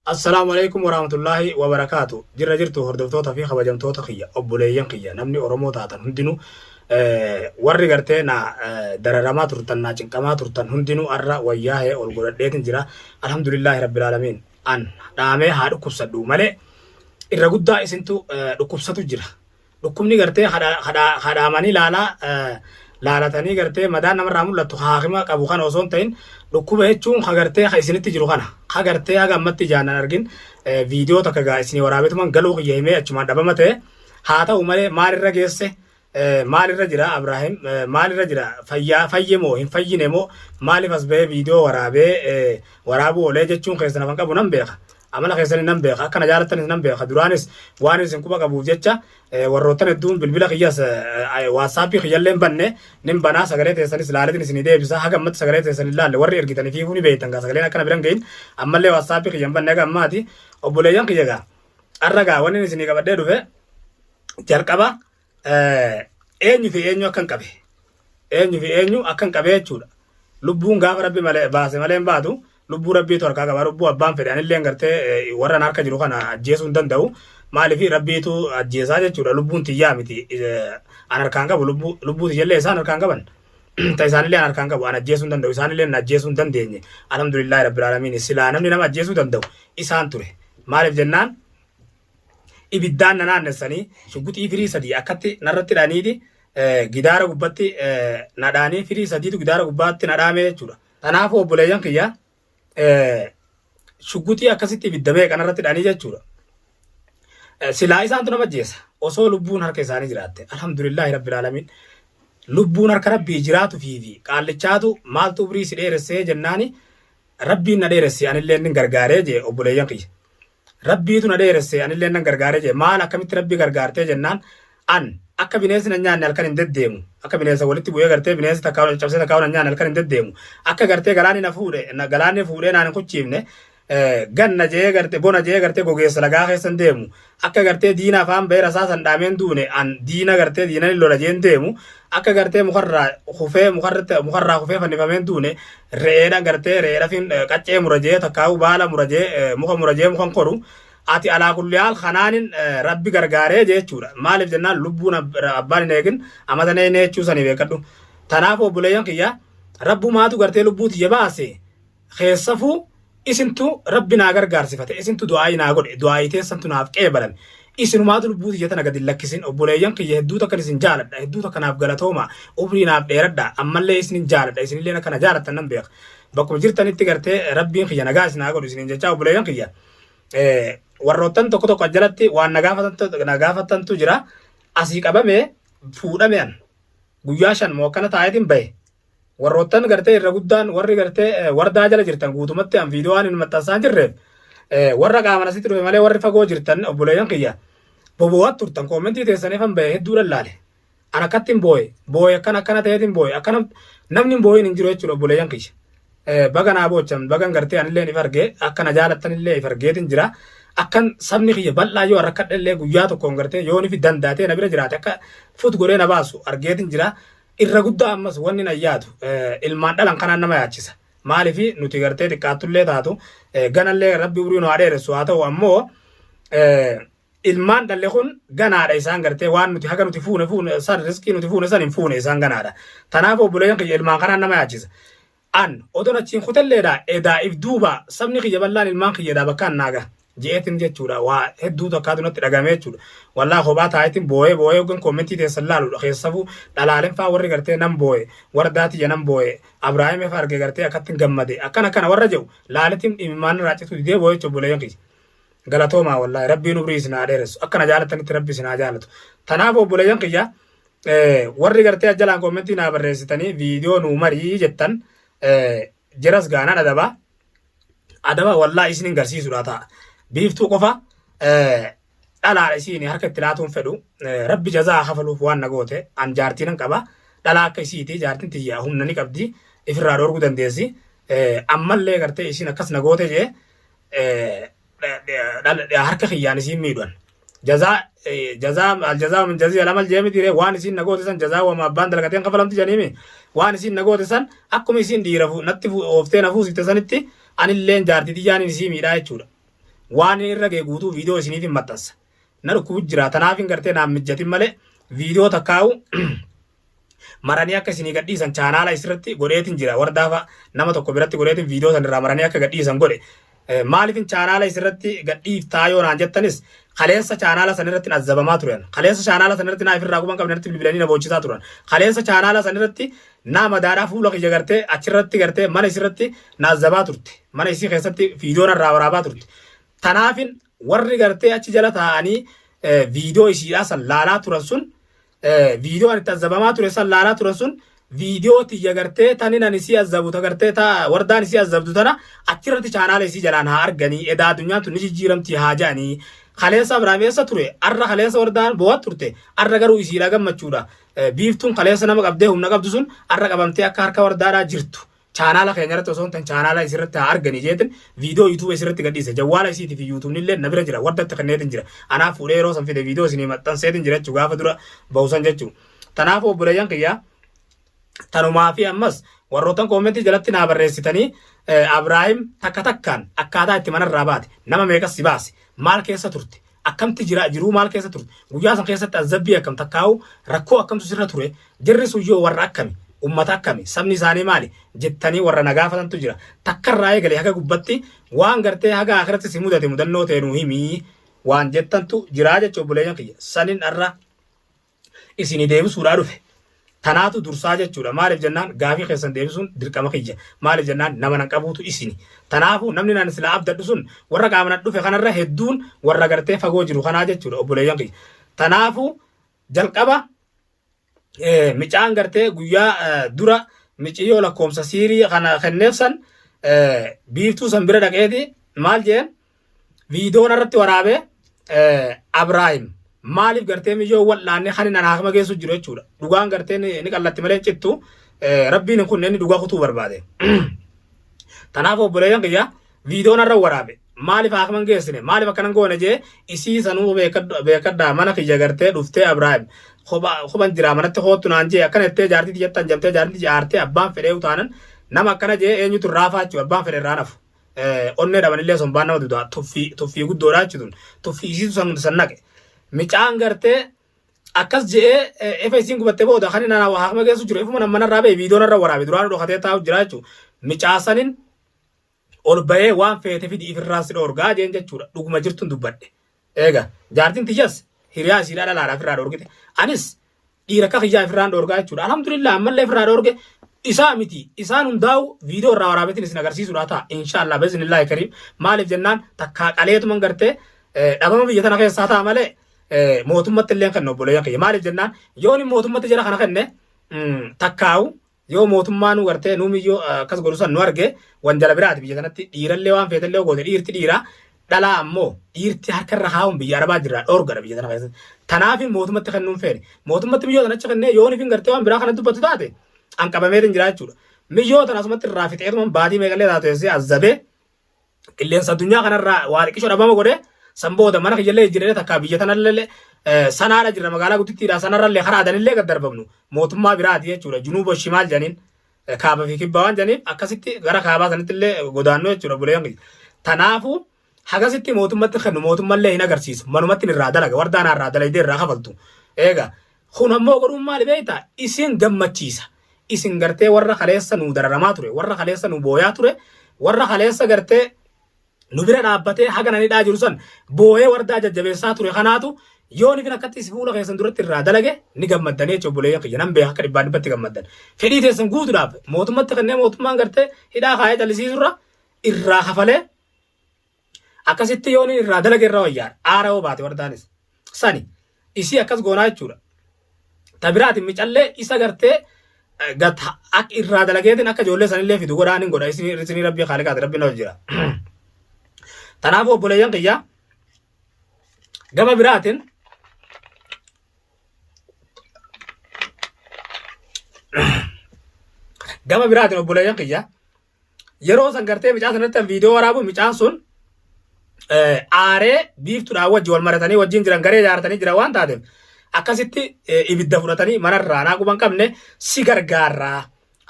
Assalaamu Aleeykum Waraahmatullaahi Wabarakaatu Jirra jirtu hordoftoota fi kabajamtoota kiyya obboleeyyan kiyya namni Oromoo taatan hundinuu warri gartee na dararamaa turtan na cinqamaa turtan hundinuu arra wayyaahee ol godhadheetin jira. Alhamdulillaahi Rabbil Aalamiin. An dhaamee haa dhukkubsadhu malee irra guddaa isintu dhukkubsatu jira. Dhukkubni gartee hadhaamanii laalaa laalatanii gartee madaan namarraa mul'attu haakima qabu kana osoo hin ta'in, dhukkuba jechuun ka gartee ka isinitti jiru kana ka gartee haga ammatti ijaan nan argin. Viidiyoo takka gaa isinii waraabetuman galuu kiyya himee achumaan dhabama ta'e. Haa ta'u malee, maalirra geesse, maalirra jira Abraahim, maalirra jira, fayyaa fayye moo hin fayyine moo, maaliif as bahee viidiyoo waraabee waraabuu oolee jechuun keessan afan qabu nan beeka. Amala keessanii nan beeka. Akka na jaalattanis nan beeka. Duraanis waan isin quba qabuuf jecha warroottan hedduun bilbila kiyyas WhatsAppii kiyyallee hin banne, nin banaa, sagalee teessanis laaletin isinii deebisa. Haga ammatti sagalee teessan hin laalle. Warri ergitanii fiifuu ni beektan gaa, sagaleen akkana biran gahin. Ammallee WhatsAppii kiyya hin banne haga ammaati. Obboleeyyan kiyya, gaa arra gaa wanni isinii qabadhee dhufe jalqaba eenyu fi eenyu akkan qabe, eenyu fi eenyu akkan qabe jechuudha. Lubbuun gaafa rabbi malee baase malee hin baatu. Lubbuu rabbiitu harkaa qaba. Lubbuu abbaan fedhe anillee gartee warra harka jiru kana ajjeesuu hin danda'u. Maaliif? Rabbiitu ajjeesaa jechuudha. Lubbuun tiyyaa miti. An harkaan qabu lubbuu, lubbuu tiyyallee isaan harkaan qaban. Ta isaanillee an harkaan qabu. An ajjeesuu hin danda'u. Isaanillee na ajjeesuu hin dandeenye. Alhamdulillaahi rabbil aalamiin. Silaa namni nama ajjeesuu danda'u isaan ture. Maaliif jennaan, ibiddaan na naannessanii shugguxii firii sadii akkatti narratti dhaniiti gidaara gubbatti na dhaanii, firii sadiitu gidaara gubbaatti na dhaame jechuudha. Kanaafuu obboleeyyan kiyya, shugguxii akkasitti ibidda meeqa narratti dhanii jechuudha. Silaa isaantu nama ajjeesa. Osoo lubbuun harka isaanii jiraatte. Alhamdulillaahi rabbil aalamiin. Lubbuun harka rabbii jiraatu fi qaallichaatu maaltu umrii si dheeressee jennaani, rabbiin na dheeresse anillee nin gargaaree jee obboleeyyan kiyya. Rabbiitu na dheeresse anillee nan gargaaree jee. Maal, akkamitti rabbii gargaartee jennaan, an akka bineensi na nyaanne halkan hin deddeemu. Akka bineensa walitti bu'ee gartee bineensi takkaa caccabsee takkaa na nyaanne halkan hin deddeemu. Akka gartee galaanni na fuudhe galaanni fuudhee naan hin kuchiifne ganna jee gartee bona jee gartee gogeessa lagaa keessa hin deemu. Akka gartee diina afaan bahee rasaasan dhaameen duune an diina gartee diina ni lola jeen deemu. Akka gartee mukarraa kufee mukarratti mukarraa kufee fannifameen duune re'eedha gartee re'eedha fin qaccee mura jee takkaa'u baala mura jee muka mura jee mukan koru. Ati alaa kulli haal kanaanin rabbi gargaaree jechuudha. Maaliif jennaan, lubbuun abbaan hin eegin amata nee jechuu sanii beekadhu. Tanaaf obboleeyyan kiyya, rabbumaatu gartee lubbuu tiyya baase. Keessafuu isintu rabbi naa gargaarsifate, isintu du'aayii naa godhe, du'aayii teessantu naaf qeebalame. Isinumaatu lubbuu tiyya tana gadi hin lakkisin. Obboleeyyan kiyya, hedduu takkan isin jaaladha, hedduu takka naaf galatooma, umrii naaf dheeradha. Ammallee isinin jaaladha, isinilleen akka na jaalattan nan beeka. Bakkuma jirtanitti gartee rabbiin kiyya nagaa isin haa godhu isinin jechaa, obboleeyyan kiyya. Warroottan tokko tokko jalatti waan na gaafatantu jira. Asii qabame fuudhame an guyyaa 5 moo akkana taa'eetiin bahe. Warroottan gartee irra guddaan warri gartee wardaa jala jirtan guutumatti an viidiyoo waan hin maxxansaa jirreef, warra qaaman asitti dhufe malee, warri fagoo jirtan obboleeyyan kiyya boboo'at turtan. Koomentii teessaniif an bahe hedduu lallaale. An akkatti hin booye booye, akkana akkana ta'eetiin booye, akkana namni hin booyin hin jiru jechuudha obboleeyyan kiyya. Baga naa boochan, bagan gartee anillee if arge, akka na jaalattanillee if argeetiin jira. Akkan sabni kiyya bal'aa yoo rakkadhe illee guyyaa tokkoon gartee yoo nifi dandaatee na bira jiraate akka fut godhee na baasu argeetiin jira. Irra guddaa ammas wanni na yaadu ilmaan dhalan kanaan nama yaachisa. Maaliif, nuti gartee xiqqaattullee taatu ganallee rabbi umrii nu haa dheeressu, haa ta'u ammoo ilmaan dhalle kun ganaadha. Isaan gartee waan nuti haga nuti fuune fuune san, riskii nuti fuune san hin fuune, isaan ganaadha. Tanaaf obboleeyyan kiyya, ilmaan kanaan nama yaachisa. An odoon achiin kutelleedha edaa if duuba sabni kiyya bal'aan ilmaan kiyya edaa bakkaan naaga je'eetin jechuudha. Waa hedduu takkaatu natti dhagame jechuudha. Wallaa kophaa taa'eetin boo'ee boo'ee hoggan koomentii teessan laaludha. Keessafuu dhalaalen faa warri gartee nan boo'e, wardaa tiyya nan boo'e, Abrahaam fa arge gartee akkattin gammade, akkana akkana warra jedhu laaletin imimmaan irraa cituu didee boo'e jechuudha. Obboleeyyan kiyya, galatoomaa wallaahi, rabbiin umrii isin haa dheeressu, akkana jaalattanitti rabbi isin haa jaalatu. Tanaaf obboleeyyan kiyya, warri gartee ajalaan koomentii naa barreessitanii viidiyoo nuu marii jettan jiras gaanaan adaba adaba wallaa isin hin garsiisudha ta'a. Biiftuu qofa dhalaadha isiin harka itti laatuun fedhu. Rabbi jazaa kafaluuf waan na goote. An jaartii nan qaba. Dhalaa akka isiiti jaartiin tiyya humna ni qabdi. Ifirraa dhoorguu dandeessi. Ammallee gartee isiin akkas na goote jee harka kiyyaan isiin miidhan. Jazaa jazaa aljazaa min jazii alamal jee miti ree? Waan isiin na goote san jazaa wama abbaan dalagateen kafalamti jedhaniimi. Waan isiin na goote san akkuma isiin dhiira natti ooftee na fuusifte sanitti anilleen jaartii tiyyaanin isii miidhaa jechuudha. Waan inni irra ga'e guutuu viidiyoo isiniif hin maxxansa. Na dhukkubu jira tanaaf hin gartee naan mijjatin malee viidiyoo takkaa'u maranii akka isinii gadhiisan chaanaala isirratti godheetin jira. Wardaafa nama tokko biratti godheetin viidiyoo san irraa maranii akka gadhiisan godhe. Maaliifin chaanaala isirratti gadhiiftaa yoo naan jettanis kaleessa chaanaala san irratti azzabamaa turan. Kaleessa chaanaala san irratti naa ifirraa quban qabne irratti bilbilanii na boochisaa turan. Kaleessa chaanaala san irratti naa madaadhaa fuula kiyya gartee achirratti gartee mana isirratti na azzabaa turte. Mana isii keessatti viidiyoo narraa waraabaa turte. Tanaafin warri gartee achi jala taa'anii viidiyoo isiidhaa san laalaa turan sun viidiyoo ani itti azzabamaa ture san laalaa turan sun viidiyoo tiyya gartee tanin ani isii azzabu ta gartee ta wardaan isii azzabdu tana achirratti chaanaala isii jalaan haa arganii edaa addunyaan tun ni jijjiiramti haa ja'anii kaleessa Abrahaam eessa ture arra kaleessa wardaan boo'at turte arra garuu isiidha gammachuudha biiftuun kaleessa nama qabdee humna qabdu sun arra qabamtee akka harka wardaadhaa jirtu chaanaala keenya irratti osoo hin ta'in chaanaala isirratti haa arganii jeetin viidiyoo yuutuuba isirratti gadhiise. Jawwaala isiitii fi yuutuubni illee na bira jira. Wardatti kenneetin jira. Anaa fuudhee yeroo san fide viidiyoo isinii maxxanseetin jira jechuu gaafa dura bahu san jechuu. Tanaafuu obboleeyyan kiyyaa tanumaa fi ammas warroottan koomentii jalatti naa barreessitanii Abraahim takka takkaan akkaataa itti manarraa baate nama meeqas si baase maal keessa turte akkamti jira jiruu maal keessa turte guyyaa san keessatti azzabbii akkam takkaa'u rakkoo akkamtu sirra ture jarri sun yoo warra akkami ummata akkami sabni isaanii maali jettanii warra na gaafatantu jira takkarraa eegale haga gubbatti waan gartee haga akhiratti si mudate mudannoo ta'e nuu himii waan jettantu jiraa jecha obboleeyyan kiyya sanin arra isinii deebisuudhaa dhufe. Tanaatu dursaa jechuudha. Maaliif jennaan gaafii keessan deebisuun dirqama kiyya. Maaliif jennaan nama nan qabuutu isini. Tanaafuu namni nan silaa abdadhu sun warra qaama nan dhufe kanarra hedduun warra gartee fagoo jiru kanaa jechuudha obboleeyyan kiyya. Tanaafuu jalqaba micaan gartee guyyaa dura miciyyoo lakkoomsa siirii kana kenneef san biiftuu san bira dhaqeeti maal jeen viidiyoo irratti waraabee Abraahim maaliif gartee miyyoo wal'aanne kan inni haakima geessu jiru jechuudha. Dhugaan gartee ni qallatti malee cittu rabbiin hin kunne inni dhugaa kutuu barbaade. Tanaaf obboleeyyan kiyya viidiyoo narra waraabe maaliif haakima hin geessine maaliif akkanan goone jee isii sanuu beekadhaa mana kiyya gartee dhuftee Abraahim kophan jiraa manatti koottu naan jee akkana jettee jaartii tiyyattan jamtee jaartii tiyya aartee abbaan fedhee utaanan nama akkana jee eenyutu irraa faachuu abbaan fedhe irraa nafu. Onnee dhabanillee sombaan nama dudaa tuffii tuffii guddoodha jechuun tuffii isiitu san san naqe. Micaan gartee akkas je'ee efa isiin gubatte booda kan inni haakima geessu jiru ifuma nama manarraa ba'e viidiyoo narra waraabe duraan dhokatee taa'u jira jechuudha. Micaa sanin ol ba'ee waan feete fidi ifirraan si dhoorgaa jeen jechuudha. Dhuguma jirtun dubbadhe. Eega jaartiin tiyyas hiriyaa isiidhaa dhalaadhaa ifirraa dhoorgite. Anis dhiira akka kiyyaa ifirraan dhoorgaa jechuudha. Alhamdulillah ammallee ifirraa dhoorge isaa miti isaan hundaa'u viidiyoo irraa waraabeetiin isin agarsiisuudha ta'a. Inshaallah biiznillaahi kariim maaliif jennaan takkaa qaleetuman gartee dhabama biyya tana keessaa ta'a malee mootummatti illee kennu obboleeyyan kiyya. Maaliif jennaan yoon mootummatti jara kana kenne takkaa'u Yoo mootummaa nu gartee nu miyyoo akkas godhu san nu arge wanjala biraati biyya sanatti dhiirallee waan feetellee goote dhiirti dhiira dhalaa ammoo dhiirti harka irra kaa'uun biyya arabaa jirra dhoorgadha biyya tana keessatti. Tanaaf mootummatti kennuun feene. Mootummatti miyyoo tana achi kennee yoon ifin gartee waan biraa kana dubbatu taate an qabameetiin jira jechuudha. Miyyoo tana asumatti irraa fixeetuma baatii meeqallee taatu eessee azzabee qilleensa addunyaa kanarraa waa xiqqisho dhabama godhe san booda mana kiyyallee jijjiiree takkaa biyya tanallee sanaadha jirra magaalaa guddittiidha sanarrallee karaa adanillee gad darbamnu mootummaa biraati jechuudha junuuba shimaal jedhaniin kaaba fi kibbaa waan jedhaniif akkasitti gara kaabaa sanitti illee godaannoo jechuudha buleen kiyya. Tanaafuu hagasitti mootummatti kennu mootummallee hin agarsiisu manumatti irraa dalaga wardaanaa irraa dalaydee irraa kafaltu. Eega kun ammoo godhuun maali beektaa isin gammachiisa. Isin gartee warra kaleessa nuu dararamaa ture, warra kaleessa nu booyaa ture, warra kaleessa gartee nu bira dhaabbatee haga nan hidhaa jiru san booyee wardaa jajjabeessaa ture kanaatu yoo nifin akkatti si fuula keessan duratti irraa dalage ni gammaddanii jechuudha obboleeyyan kiyya nan beeka akka dhibbaan dhibbatti gammaddan. Fedhii teessan guutuudhaaf mootummatti kennee mootummaan gartee hidhaa kaayee callisiisurra irraa kafalee Akkasitti yoon irraa dalage irra wayyaadha. Aara yoo baate wardaanis. Sani isii akkas goonaa jechuudha. Ta biraatiin micallee isa gartee gat akka irraa dalageetiin akka ijoollee sanillee fidu godhaa nin godha isinii isinii rabbii kaaliqaati rabbi na jira. Tanaafuu obboleeyyan kiyya gama biraatiin gama biraatiin obboleeyyan kiyya Yeroo san gartee micaa sanatti an viidiyoo waraabu micaan sun aaree biiftuudhaan wajji wal maratanii wajjin jiran garee ijaarratanii jiran waan taateef akkasitti ibidda fudhatanii manarraa naa quban qabne si gargaarraa.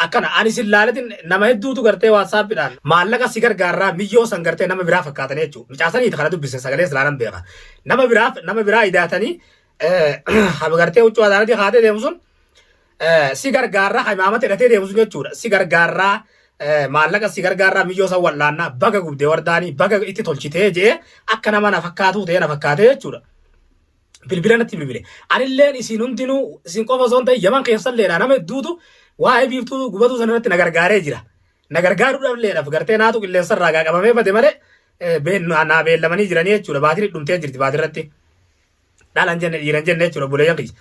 Akkana ani sin laaletin nama hedduutu gartee WhatsAppidhaan maallaqa si gargaarraa miyyoo san gartee nama biraa fakkaatanii jechuudha. Micaasaniiti kana dubbise sagalee silaanan beeka. Nama biraaf nama biraa idaatanii haba gartee huccuu adaalatii kaatee deemu sun si gargaarraa imaamata hidhatee deemu sun jechuudha. Si gargaarraa maallaqa si gargaarraa miyyoo san wal'aannaa baga gubdee wardaanii baga itti tolchitee jee akka nama na fakkaatuu ta'ee na fakkaatee jechuudha. Bilbila natti bilbile. Anilleen isin hundinuu isin qofa osoo hin ta'in Yaman keessalleedha nama hedduutu waa'ee biiftuu gubatuu sana irratti na gargaaree jira. Na gargaaruudhaaf illeedhaaf gartee naatu qilleensa irraa gaa qabamee bade malee naa beellamanii jiranii jechuudha. Baatiin dhumtee jirti baatii irratti. Dhala hin jenne dhiira hin jenne jechuudha obboleeyyan kiyya.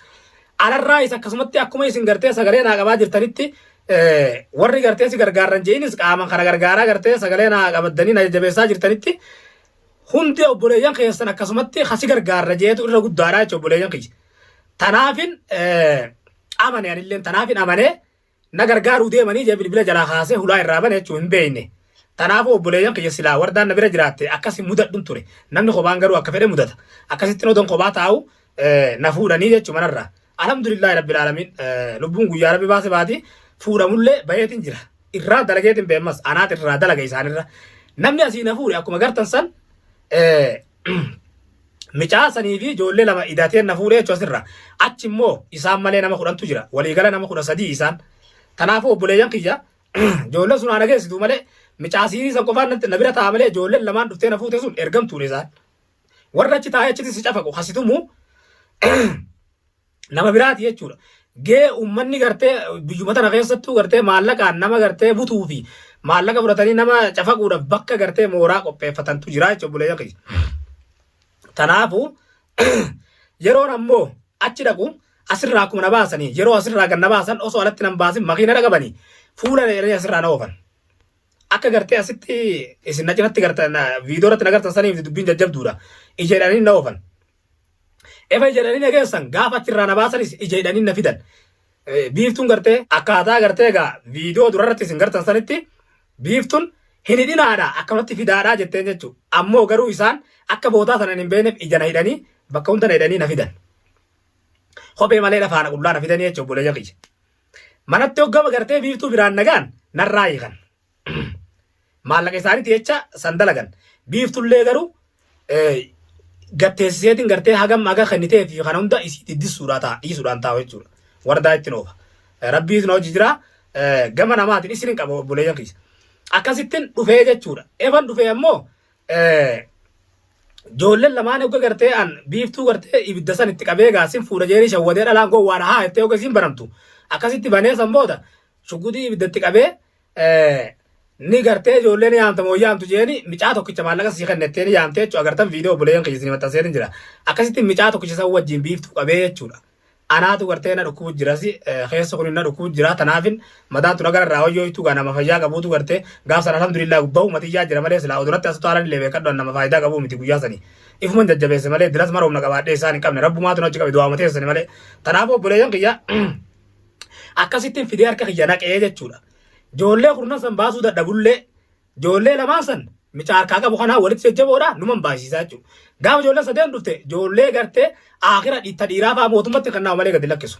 Alarraa isa akkasumatti akkuma isin gartee sagalee naa qabaa jirtanitti warri gartee si gargaarran je'inis qaaman kana gargaaraa gartee sagalee naa qabaddanii na jajjabeessaa jirtanitti hundi obboleeyyan keessan akkasumatti hasi gargaarra jeetu irra guddaadha jechuudha obboleeyyan kiyya. Tanaafin amane anilleen tanaafin amanee na gargaaruu deemanii jee bilbila jalaa kaasee hulaa irraa bane jechuun hin beekne. Tanaafuu obboleeyyan kiyya silaa wardaan na bira jiraatte akkas hin mudadhun ture. Namni kophaan garuu akka fedhe mudata. Akkasittiin odoon kophaa taa'u na fuudhanii jechuun manarraa. Alhamdulillaahi rabbil aalamiin lubbuun guyyaa rabbi baase baati fuudhamullee baheetiin jira. Irraa dalageetiin beemas anaat irraa dalaga isaanirra. Namni asii na fuudhe akkuma gartan san micaa sanii fi ijoollee lama idateen na fuudhe jechuun asirra. Achi immoo isaan malee nama 10tu jira. Waliigala nama 13 isaan. Kanaafuu obboleeyyan kiyya ijoolleen sun haadha geessitu malee micaa siirii san qofaan na bira taa'a malee ijoolleen lamaan dhuftee na fuute sun ergamtuudha isaan. Warra achi taa'ee achitti si cafaqu hasitumu nama biraati jechuudha. Gee uummanni gartee biyyuma tana keessattuu gartee maallaqaan nama gartee butuu fi maallaqa fudhatanii nama cafaquudhaaf bakka gartee mooraa qopheeffatantu jira jechuudha obboleeyyan kiyya. Kanaafuu yeroon ammoo achi dhaqu asirraa akkuma na baasanii yeroo asirraa gad na baasan osoo alatti nan baasin makiina dhaqabanii fuula dheeranii asirraa na oofan. Akka gartee asitti isin na cinatti gartan viidiyoo irratti na gartan saniif dubbiin jajjabduudha. Ija hidhanii na oofan. Efa ija hidhanii na geessan gaafa achirraa na baasanis ija hidhanii na fidan. Biiftuun gartee akkaataa gartee egaa viidiyoo durarratti isin gartan sanitti biiftuun hin hidhinaadha akkanumatti fidaadha jetteen jechuudha. Ammoo garuu isaan akka bootaa sana hin beekneef ija na hidhanii bakka hunda na hidhanii na fidan. Kophee malee lafaana qullaa na fidanii jechuudha obboleeyyan kiyya. Manatti hoggama gartee biiftuu biraan nagaan narraa hiikan. Maallaqa isaaniiti jecha san dalagan. Biiftullee garuu gatteessiseetiin gartee hagam haga kennitee fi kana hunda isii diddisuudhaa ta'a dhiisuudhaan taa'u jechuudha. Wardaa ittiin oofa. Rabbii isin hojii jira gama namaatiin isin hin qabu obboleeyyan kiyya. Akkasittiin dhufee jechuudha. Efan dhufee ammoo Ijoolleen lamaan hogga gartee an biiftuu gartee ibidda san itti qabee gaa sin fuudha jeeni shawwadee dhalaan gowwaadha haa jettee hogga isiin banamtu akkasitti banee san booda shugguxii ibidda itti qabee ni gartee ijoollee ni yaamta moo yaamtu jeeni micaa tokkicha maallaqa sii kennettee ni yaamte jechuudha agartan viidiyoo obboleeyyan kiyya isin maxxanseetin jira akkasitti micaa tokkicha san wajjin biiftuu qabee jechuudha. Anaatu gartee na dhukkubu jirasi keessa kun na dhukkubu jira tanaafin madaan tun agara irraa wayyooytu gaa nama fayyaa qabuutu gartee gaaf san alhamdulillah bahu matiyyaa jira malee silaa odonatti as utaalan illee beekadhu an nama faayidaa qabuu miti guyyaa sanii ifuman jajjabeesse malee diras mara humna qabaadhee isaan hin qabne rabbumaatu na achi qabe du'aama teessani malee tanaaf obboleeyyan kiyya akkasittiin fidee harka kiyya naqee jechuudha ijoollee kurnan san baasuu dadhabullee Ijoollee lamaan san micaa harkaa qabu kanaa walitti jajjaboodha numan baay'isiisaa jechuudha. Gaafa ijoolleen sadeen dhufte ijoollee gartee aakira dhiitta dhiiraa fa'aa mootummatti kan nama malee gadi lakkisu.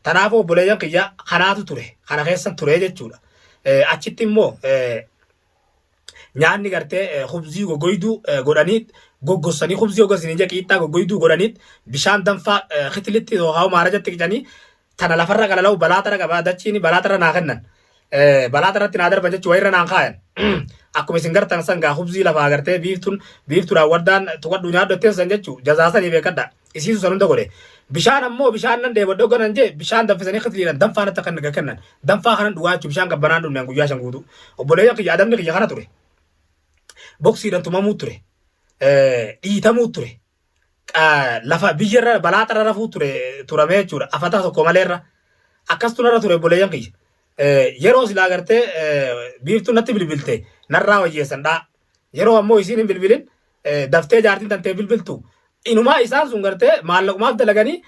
Kanaafuu obboleeyyan kiyya kanaatu ture kana keessan ture jechuudha. Achitti immoo nyaanni gartee kubzii goggoyduu godhanii goggossanii kubzii hoggasanii ija qiixxaa goggoyduu godhanii bishaan danfaa kitilitti yookaan maarajatti qicanii tana lafarra qalalau balaaxara qaba dachiin balaaxara naa kennan balaaxara irratti naa darban jechuun wayirra naan kaayan akkuma isin gartan san gaa hubzii lafaa gartee biiftuun biiftuudhaan wardaan tuqadhu nyaadhu jetteen san jechuu jazaa sanii beekadha isiisu san hunda godhe bishaan ammoo bishaan nan dheebadhe hogganan jee bishaan danfisanii kitiliidhaan danfaa natti kan kennan danfaa kanan dhugaa jechuu bishaan qabbanaan dhumne guyyaa 5 guutuu obboleeyyan kiyya adabni kiyya kana ture boksiidhaan tumamuu ture dhiitamuu ture lafa biyyarra balaaxarra rafuu ture turamee jechuudha. Afata tokko maleerra. Akkas tunarra ture obboleeyyan kiyya. Yeroo silaa gartee biiftuun natti bilbilte narraa wayyeessan dhaa. Yeroo ammoo isiin hin bilbilin daftee jaartiin tantee bilbiltu. Inumaa isaan sun gartee maallaqumaaf dalaganii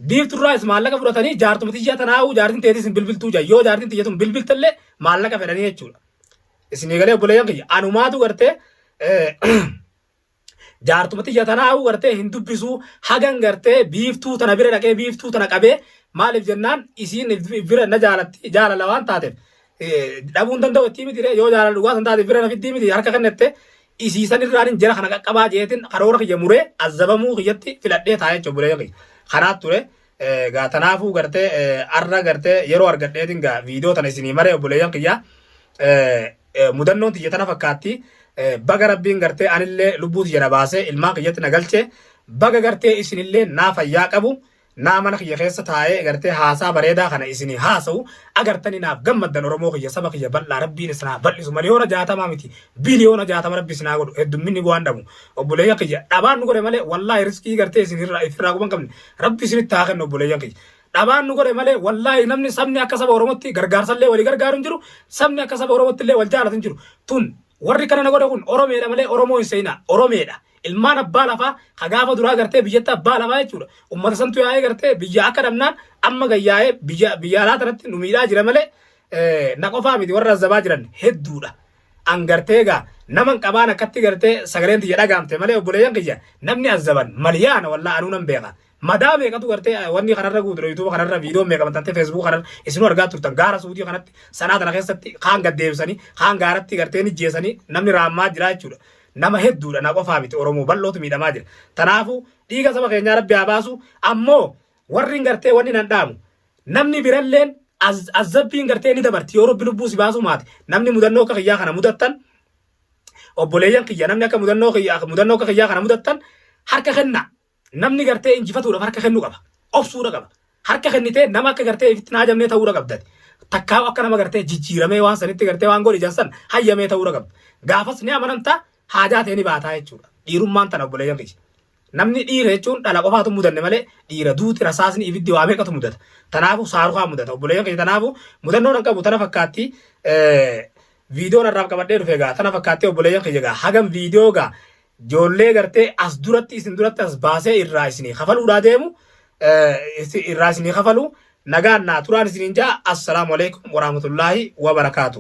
biifturraas maallaqa fudhatanii jaartuma tiyya tanaa'uu jaartiin teetis hin bilbiltuu jaa. Yoo jaartiin tiyya tun bilbiltellee maallaqa fedhanii jechuudha. Isinii galee obboleeyyan kiyya. Anumaatu gartee Jaartuma tiyya tanaa'uu gartee hin dubbisuu hagan gartee biiftuu tana bira dhaqee biiftuu tana qabee maaliif jennaan isiin bira na jaalatti jaalala waan taateef dhabuu hin danda'u ittii miti yoo jaalala dhugaa san taate bira na fiddii miti harka kennette isii san irraan jara kana qaqqabaa jeetin karoora kiyya muree azzabamuu kiyyatti filadhee taa'ee jechuudha bulee kiyya. Kanaat ture gaa tanaafuu gartee arra gartee yeroo argadheetin gaa viidiyoo tana isinii maree obboleeyyan kiyya mudannoon tiyya tana fakkaatti baga rabbiin gartee anillee lubbuu tiyya na baasee ilmaan kiyyatti na galche baga gartee isinillee naa fayyaa qabu naa mana kiyya keessa taa'ee gartee haasaa bareedaa kana isinii haasa'u agartanii naaf gammaddan Oromoo kiyya saba kiyya bal'aa rabbiin isinaa bal'isu miliyoona 60 miti biliyoona 60 rabbi isinaa godhu heddumminni bu'aan dhabu obboleeyyan kiyya dhabaan nu godhe malee wallaahi riskii gartee isin irraa ifirraa quban qabne rabbi isinitti haa kennu obboleeyyan kiyya dhabaan nu godhe malee wallaahi namni sabni akka saba Oromootti gargaarsallee walii gargaaru hin jiru sabni akka saba Oromootti illee wal jaalatu hin jiru tun warri kana na godhe kun Oromeedha malee Oromoo hin seenaa Oromeedha Ilmaan abbaa lafaa ka gaafa duraa gartee biyyatti abbaa lafaa jechuudha. Ummata santu yaa'ee gartee biyya akka dhabnaan amma gayyaa'ee biyya biyya alaa tanatti nu miidhaa jira malee na qofaa miti warra azzabaa jiran hedduudha. An gartee egaa naman qabaan akkatti gartee sagaleen tiyya dhagaamte malee obboleeyyan kiyya namni azzaban maliyaana wallaa anuu nan beeka. Madaa meeqatu gartee wanni kanarra guuture YouTube kanarra viidiyoo meeqa maxxantee Facebook kanarra isinuu argaa turtan gaara suudii kanatti sanaa tana keessatti kaan gad deebisanii kaan gaaratti gartee ni jeesanii namni raammaa jira jechuudha. Nama hedduudha na qofaa miti Oromoo bal'ootu miidhamaa jira. Tanaafuu dhiiga saba keenyaa rabbi haa baasu ammoo warri gartee wanni nan dhaamu namni biralleen azzabbiin gartee ni dabarti yoo rabbi lubbuu si baasuu maate namni mudannoo akka kiyyaa kana mudattan obboleeyyan kiyya namni akka mudannoo kiyya mudannoo akka kiyyaa kana mudattan harka kennaa. Namni gartee injifatuudhaaf harka kennuu qaba. Obsuudha qaba. Harka kennitee nama akka gartee ifitti hin haajamnee ta'uudha qabdati. Takkaa akka nama gartee jijjiiramee waan sanitti gartee waan godhi jansan hayyamee ta'uudha qabda. Gaafas ni amanamta haajaa ta'e ni baataa jechuudha. Dhiirummaan tana obboleeyyan kiyya. Namni dhiira jechuun dhala qofaatu mudanne malee dhiira duuti rasaasni ibiddi waa meeqatu mudata. Tanaafu saarukaa mudata obboleeyyan kiyya tanaafu mudannoon an qabu tana fakkaatti. Viidiyoon har'aaf qabadhee dhufe egaa tana fakkaatti obboleeyyan kiyya egaa hagam viidiyoo egaa Ijoollee gartee as duratti isin duratti as baasee irraa isinii kafaluudhaa deemu irraa isinii kafalu nagaan naa turaan isiniin ja'a assalaamu alaikum warahmatullaahi wabarakaatu.